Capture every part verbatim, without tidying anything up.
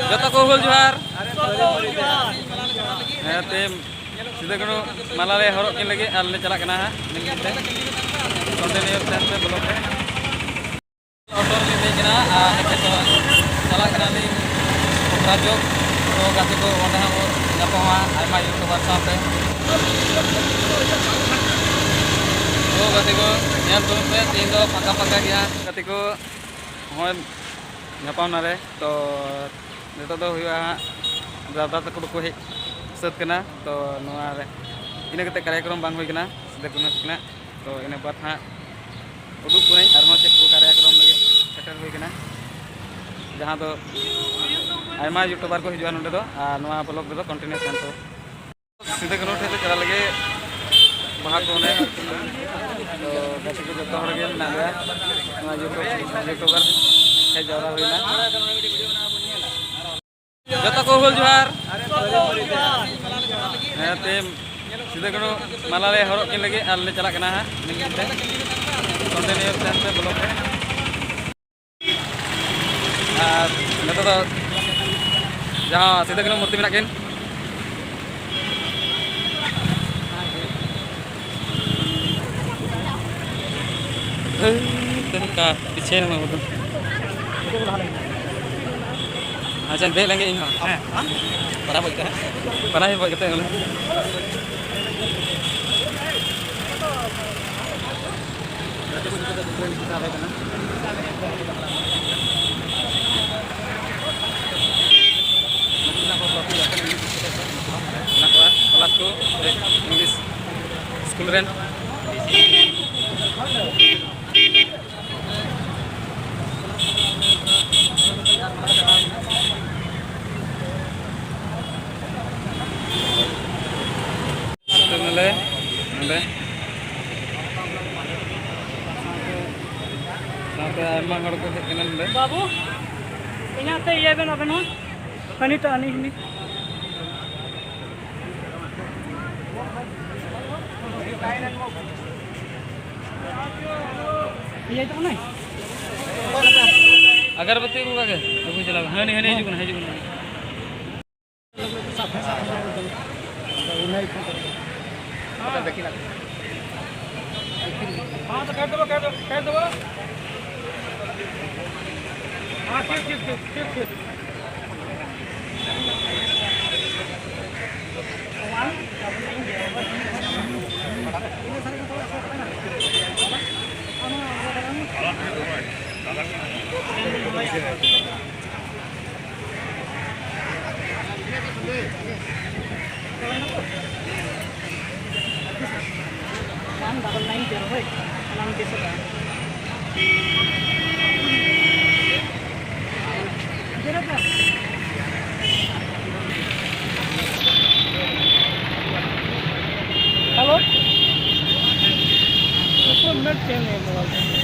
ᱡᱚᱛᱚ ᱠᱚ ᱦᱩᱞ ᱡᱚᱦᱟᱨ᱾ ᱦᱮᱸ, ᱛᱮᱦᱮᱧ ᱥᱤᱫᱩ ᱠᱟᱹᱱᱦᱩ ᱢᱟᱞᱟ ᱞᱮ ᱦᱚᱨᱚᱜ ᱠᱤᱱ ᱞᱟᱹᱜᱤᱫ ᱟᱨ ᱞᱮ ᱪᱟᱞᱟᱜ ᱠᱟᱱᱟ ᱦᱟᱸᱜ ᱱᱤᱭᱟᱹ ᱛᱮ᱾ Continue ᱛᱟᱦᱮᱱ ᱯᱮ vlog ᱨᱮ᱾ ᱚᱴᱳ ᱨᱮᱞᱤᱧ ᱫᱮᱡ ᱠᱟᱱᱟ ᱟᱨ ᱱᱤᱛᱚᱜ ᱫᱚ ᱪᱟᱞᱟᱜ ᱠᱟᱱᱟᱞᱤᱧ ᱠᱷᱚᱠᱨᱟ ᱪᱚᱠ᱾ ᱛᱚ ᱜᱟᱛᱮ ᱠᱚ, ᱚᱸᱰᱮ ᱦᱚᱸ ᱵᱚᱱ ᱧᱟᱯᱟᱢᱟ ᱟᱭᱢᱟ YouTuber ᱥᱟᱶᱛᱮ᱾ ᱛᱚ ᱜᱟᱛᱮ ᱠᱚ, ᱧᱮᱞ ᱛᱟᱵᱚᱱ ᱯᱮ, ᱛᱮᱦᱮᱧ ᱫᱚ ᱯᱷᱟᱸᱠᱟ ᱯᱷᱟᱸᱠᱟ ᱜᱮᱭᱟ ᱜᱟᱛᱮ ᱠᱚ᱾ ᱦᱚᱸᱜᱼᱚᱭ ᱧᱟᱯᱟᱢ ᱱᱟᱞᱮ᱾ ᱛᱚ ᱱᱤᱛᱚᱜ ᱫᱚ ᱦᱩᱭᱩᱜᱼᱟ ᱦᱟᱸᱜ, ᱫᱟᱫᱟ ᱛᱟᱠᱚ ᱫᱚᱠᱚ ᱦᱮᱡ ᱥᱟᱹᱛ ᱠᱟᱱᱟ᱾ ᱛᱚ ᱱᱚᱣᱟ ᱨᱮ ᱤᱱᱟᱹ ᱠᱟᱛᱮ ᱠᱟᱨᱭᱟᱠᱨᱚᱢ ᱵᱟᱝ ᱦᱩᱭ ᱠᱟᱱᱟ ᱥᱤᱫᱩ ᱠᱟᱹᱱᱦᱩ ᱛᱟᱹᱠᱤᱱᱟᱜ᱾ ᱛᱚ ᱤᱱᱟᱹ ᱵᱟᱫ ᱦᱟᱸᱜ ᱩᱫᱩᱜ ᱠᱚᱣᱟᱧ ᱟᱨᱦᱚᱸ ᱪᱮᱫ ᱠᱚ ᱠᱟᱨᱭᱟᱠᱨᱚᱢ ᱞᱟᱹᱜᱤᱫ ᱥᱮᱴᱮᱨ ᱦᱩᱭ ᱠᱟᱱᱟ, ᱡᱟᱦᱟᱸ ᱫᱚ ᱟᱭᱢᱟ YouTuber ᱠᱚ ᱦᱤᱡᱩᱜᱼᱟ ᱱᱚᱸᱰᱮ ᱫᱚ, ᱟᱨ ᱱᱚᱣᱟ vlog ᱨᱮᱫᱚ continue ᱛᱟᱦᱮᱱ ᱛᱟᱵᱚᱱ᱾ ᱥᱤᱫᱩ ᱠᱟᱹᱱᱦᱩ ᱴᱷᱮᱱ ᱫᱚ ᱪᱟᱞᱟᱜ ᱞᱟᱹᱜᱤᱫ ᱵᱟᱦᱟ ᱠᱚ ᱚᱱᱮ, ᱛᱚ ᱜᱟᱛᱮ ᱠᱚ ᱡᱚᱛᱚ ᱦᱚᱲ ᱜᱮ ᱢᱮᱱᱟᱜ ᱞᱮᱭᱟ᱾ ᱱᱚᱣᱟ YouTube, YouTuber ᱦᱮᱡ ᱡᱟᱣᱨᱟ ᱦᱩᱭᱱᱟ᱾ ᱡᱚᱛᱚ ᱠᱚ ᱦᱩᱞ ᱡᱚᱦᱟᱨ᱾ ᱦᱮᱸ, ᱛᱮᱦᱮᱧ ᱥᱤᱫᱩ ᱠᱟᱹᱱᱦᱩ ᱢᱟᱞᱟ ᱞᱮ ᱦᱚᱨᱚᱜ ᱠᱤᱱ ᱞᱟᱹᱜᱤᱫ ᱟᱨ ᱞᱮ ᱪᱟᱞᱟᱜ ᱠᱟᱱᱟ ᱦᱟᱸᱜ ᱱᱤᱭᱟᱹ ᱛᱮ᱾ Continue ᱛᱟᱦᱮᱱ ᱯᱮ vlog ᱨᱮ᱾ ᱟᱨ ᱱᱤᱛᱚᱜ ᱫᱚ ᱡᱟᱦᱟᱸ ᱥᱤᱫᱩ ᱠᱟᱹᱱᱦᱩ ᱢᱩᱨᱛᱤ ᱢᱮᱱᱟᱜ ᱠᱤᱱ, ᱦᱮᱸ, ᱪᱮᱫ ᱞᱮᱠᱟ ᱯᱤᱪᱷᱮ ᱨᱮ ᱢᱮᱱᱟᱜ ᱵᱚᱱᱟ᱾ ᱟᱪᱪᱷᱟ, ᱫᱮᱡ ᱞᱮᱱᱜᱮ ᱤᱧ ᱦᱚᱸ᱾ ᱦᱮᱸ, ᱯᱟᱨᱟ ᱵᱚᱡ ᱠᱟᱛᱮ᱾ ᱯᱟᱨᱟ ᱵᱚᱡ ᱠᱟᱛᱮ ᱵᱚᱞᱮ᱾ ᱢᱮᱱᱟᱜ ᱠᱚᱣᱟ ᱠᱞᱟᱥ ᱴᱩ ᱤᱝᱞᱤᱥ ᱥᱠᱩᱞ ᱨᱮᱱ᱾ ᱱᱚᱰᱮ, ᱱᱚᱰᱮ᱾ ᱥᱟᱶᱛᱮ ᱟᱭᱢᱟ ᱦᱚᱲ ᱠᱚ ᱦᱮᱡ ᱠᱟᱱᱟ ᱱᱚᱰᱮ᱾ ᱵᱟᱹᱵᱩ, ᱤᱧᱟᱹᱜ ᱛᱮ ᱤᱭᱟᱹ ᱵᱮᱱ ᱟᱵᱮᱱ ᱦᱚᱸ᱾ ᱦᱟᱹᱱᱤ ᱴᱟᱜ, ᱦᱟᱹᱱᱤ, ᱦᱟᱹᱱᱤ᱾ ᱤᱭᱟᱹ ᱛᱟᱵᱚᱱᱟᱭ᱾ ᱟᱜᱚᱨᱵᱟᱹᱛᱤ ᱟᱹᱜᱩ ᱠᱟᱜ ᱜᱮ, ᱟᱹᱜᱩ ᱪᱟᱞᱟᱣ ᱠᱟᱱᱟ᱾ ᱦᱟᱹᱱᱤ, ᱦᱟᱹᱱᱤ ᱦᱤᱡᱩᱜ ᱠᱟᱱᱟ, ᱦᱤᱡᱩᱜ ᱠᱟᱱᱟ᱾ ᱦᱮᱸ, ᱛᱚ ᱠᱟᱴ ᱫᱚᱵᱚ, ᱠᱟᱴ ᱫᱚᱵᱚ, ᱠᱟᱴ ᱫᱚᱵᱚ᱾ ᱦᱮᱸ, ᱴᱷᱤᱠ, ᱴᱷᱤᱠ, ᱴᱷᱤᱠ, ᱴᱷᱤᱠ, ᱴᱷᱤᱠ᱾ One double nine zero, right? One double nine zero. Hello? Ito, net change hai mobile.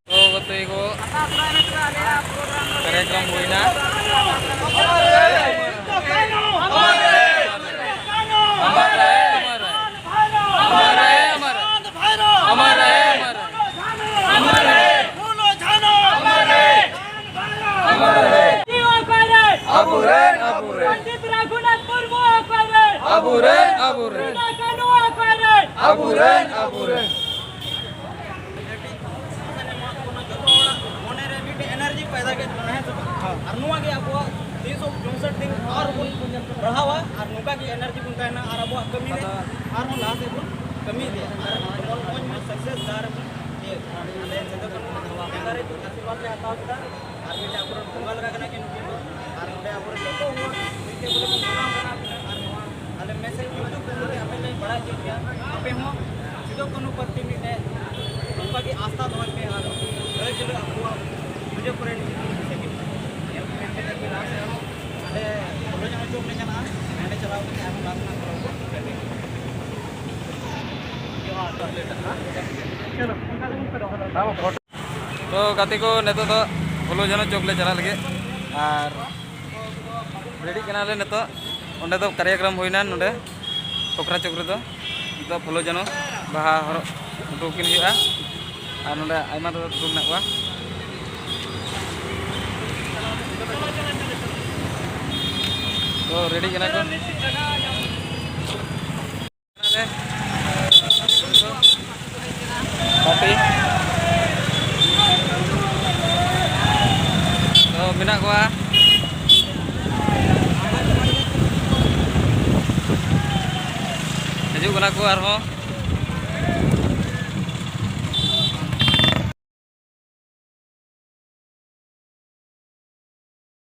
ᱛᱚ ᱜᱟᱛᱮ ᱠᱚ, ᱠᱟᱨᱭᱟᱠᱨᱚᱢ ᱦᱩᱭᱱᱟ᱾ ᱟᱢᱟᱨ ᱨᱟᱦᱮ, ᱟᱢᱟᱨ ᱨᱟᱦᱮ, ᱟᱢᱟᱨ ᱨᱟᱦᱮ, ᱟᱢᱟᱨ ᱨᱟᱦᱮ, ᱟᱢᱟᱨ ᱨᱟᱦᱮ, ᱟᱢᱟᱨ ᱨᱟᱦᱮ, ᱟᱢᱟᱨ ᱨᱟᱦᱮ, ᱟᱢᱟᱨ ᱨᱟᱦᱮ᱾ ᱯᱷᱩᱞᱳ ᱡᱷᱟᱱᱳ ᱚᱠᱟᱭ ᱨᱮ? ᱟᱵᱚᱨᱮᱱ, ᱟᱵᱚᱨᱮᱱ᱾ ᱯᱚᱱᱰᱤᱛ ᱨᱚᱜᱷᱩᱱᱟᱛᱷ ᱢᱩᱨᱢᱩ ᱚᱠᱟᱭ ᱨᱮ? ᱟᱵᱚᱨᱮᱱ, ᱟᱵᱚᱨᱮᱱ᱾ ᱥᱤᱫᱩ ᱠᱟᱹᱱᱦᱩ ᱚᱠᱟᱭ ᱨᱮ? ᱟᱵᱚᱨᱮᱱ, ᱟᱵᱚᱨᱮᱱ᱾ ᱡᱚᱛᱚ ᱦᱚᱲᱟᱜ ᱢᱚᱱᱮ ᱨᱮ ᱢᱤᱫᱴᱮᱱ energy ᱯᱟᱭᱫᱟ ᱜᱮ ᱛᱟᱦᱮᱱᱟ, ᱦᱮᱸ ᱥᱮ ᱵᱟᱝ? ᱟᱨ ᱱᱚᱣᱟ ᱜᱮ ᱟᱵᱚᱣᱟᱜ ᱛᱤᱱᱥᱚ ᱪᱳᱥᱚᱴ ᱫᱤᱱ ᱟᱨ ᱵᱚᱱ ᱵᱟᱲᱦᱟᱣᱟ ᱟᱨ ᱱᱚᱝᱠᱟ ᱜᱮ energy ᱵᱚᱱ ᱛᱟᱦᱮᱱᱟ ᱟᱨ ᱟᱵᱚᱣᱟᱜ ᱠᱟᱹᱢᱤ ᱨᱮ ᱟᱨᱦᱚᱸ ᱞᱟᱦᱟ ᱥᱮᱫ ᱵᱚᱱ ᱠᱟᱹᱢᱤ ᱤᱫᱤᱭᱟ᱾ ᱡᱮᱢᱚᱱ ᱢᱚᱡᱽ ᱢᱚᱡᱽ success ᱡᱟᱦᱟᱸ ᱨᱮᱵᱚᱱ ᱤᱭᱟᱹ, ᱟᱞᱮ ᱥᱤᱫᱩ ᱠᱟᱹᱱᱦᱩ ᱡᱟᱸᱜᱟ ᱨᱮ ᱟᱥᱤᱨᱵᱟᱫᱽ ᱞᱮ ᱦᱟᱛᱟᱣ ᱠᱮᱫᱟ᱾ ᱟᱨ ᱢᱤᱫᱴᱮᱱ ᱟᱵᱚᱨᱮᱱ ᱵᱚᱸᱜᱟ ᱞᱮᱠᱟ ᱠᱟᱱᱟ ᱠᱤᱱ ᱱᱩᱠᱤᱱ ᱫᱚ᱾ ᱟᱨ ᱱᱚᱰᱮ ᱟᱵᱚᱨᱮᱱ ᱡᱚᱛᱚ ᱦᱚᱲ ᱢᱤᱫᱴᱮᱱ ᱵᱚᱞᱮ ᱵᱚᱱ ᱢᱟᱱᱟᱣ ᱠᱟᱱᱟ᱾ ᱟᱨ ᱱᱚᱣᱟ ᱟᱞᱮ message ᱠᱚ ᱦᱤᱡᱩᱜ ᱠᱟᱱ ᱱᱚᱰᱮ ᱟᱯᱮ ᱞᱮ ᱵᱟᱲᱟᱭ ᱦᱚᱪᱚᱭᱮᱫ ᱯᱮᱭᱟ, ᱟᱯᱮ ᱦᱚᱸ ᱥᱤᱫᱩ ᱠᱟᱹᱱᱦᱩ ᱯᱨᱚᱛᱤ ᱢᱤᱫᱴᱮᱱ ᱱᱚᱝᱠᱟ ᱜᱮ ᱟᱥᱛᱷᱟ ᱫᱚᱦᱚᱭ ᱯᱮ ᱟᱨ ᱨᱟᱹᱭ ᱡᱩᱞᱟᱹ ᱟᱵᱚᱣᱟᱜ ᱯᱩᱡᱟᱹ ᱠᱚᱨᱮ ᱱᱤᱭᱟᱹ ᱠᱚ ᱢᱮᱱᱛᱮ ᱟᱞᱮ ᱞᱟᱦᱟ ᱥᱮᱫ ᱟᱨᱦᱚᱸ ᱟᱞᱮ ᱯᱷᱳᱴᱳ ᱧᱟᱢ ᱦᱚᱪᱚ ᱞᱮ ᱪᱟᱞᱟᱜᱼᱟ᱾ ᱚᱸᱰᱮ ᱪᱟᱞᱟᱣ ᱠᱟᱛᱮ ᱟᱨᱦᱚᱸ ᱞᱟᱦᱟ ᱥᱮᱱᱟᱜ ᱯᱚᱨᱚᱵᱽ ᱵᱚᱱ ᱠᱟᱹᱢᱤᱭᱟ᱾ ᱡᱚᱦᱟᱨ᱾ ᱪᱚᱞᱚ, ᱚᱱᱠᱟ ᱜᱮᱵᱚᱱ ᱯᱮ ᱨᱚᱦᱚᱭᱟ᱾ ᱛᱚ ᱜᱟᱛᱮ ᱠᱚ, ᱱᱤᱛᱚᱜ ᱫᱚ ᱯᱷᱩᱞᱳ ᱡᱷᱟᱱᱳ ᱪᱚᱠ ᱞᱮ ᱪᱟᱞᱟᱜ ᱞᱟᱹᱜᱤᱫ, ᱟᱨ ᱨᱮᱰᱤᱜ ᱠᱟᱱᱟᱞᱮ ᱱᱤᱛᱚᱜ᱾ ᱚᱸᱰᱮ ᱫᱚ ᱠᱟᱨᱭᱟᱠᱨᱚᱢ ᱦᱩᱭᱱᱟ, ᱱᱚᱰᱮ ᱯᱚᱠᱲᱟ ᱪᱚᱠ ᱨᱮᱫᱚ ᱱᱤᱛᱚᱜ ᱯᱷᱩᱞᱳ ᱡᱷᱟᱱᱳ ᱵᱟᱦᱟ ᱦᱚᱨᱚᱜ ᱦᱚᱴᱚ ᱠᱤᱱ ᱦᱩᱭᱩᱜᱼᱟ᱾ ᱟᱨ ᱱᱚᱰᱮ ᱟᱭᱢᱟ ᱫᱟᱫᱟ ᱛᱟᱠᱚ ᱢᱮᱱᱟᱜ ᱠᱚᱣᱟ᱾ ᱛᱚ ᱨᱮᱰᱤ ᱠᱟᱱᱟ ᱠᱚ᱾ ᱯᱟᱨᱴᱤ᱾ ᱛᱚ ᱢᱮᱱᱟᱜ ᱠᱚᱣᱟ᱾ ᱦᱤᱡᱩᱜ ᱠᱟᱱᱟ ᱠᱚ ᱟᱨᱦᱚᱸ᱾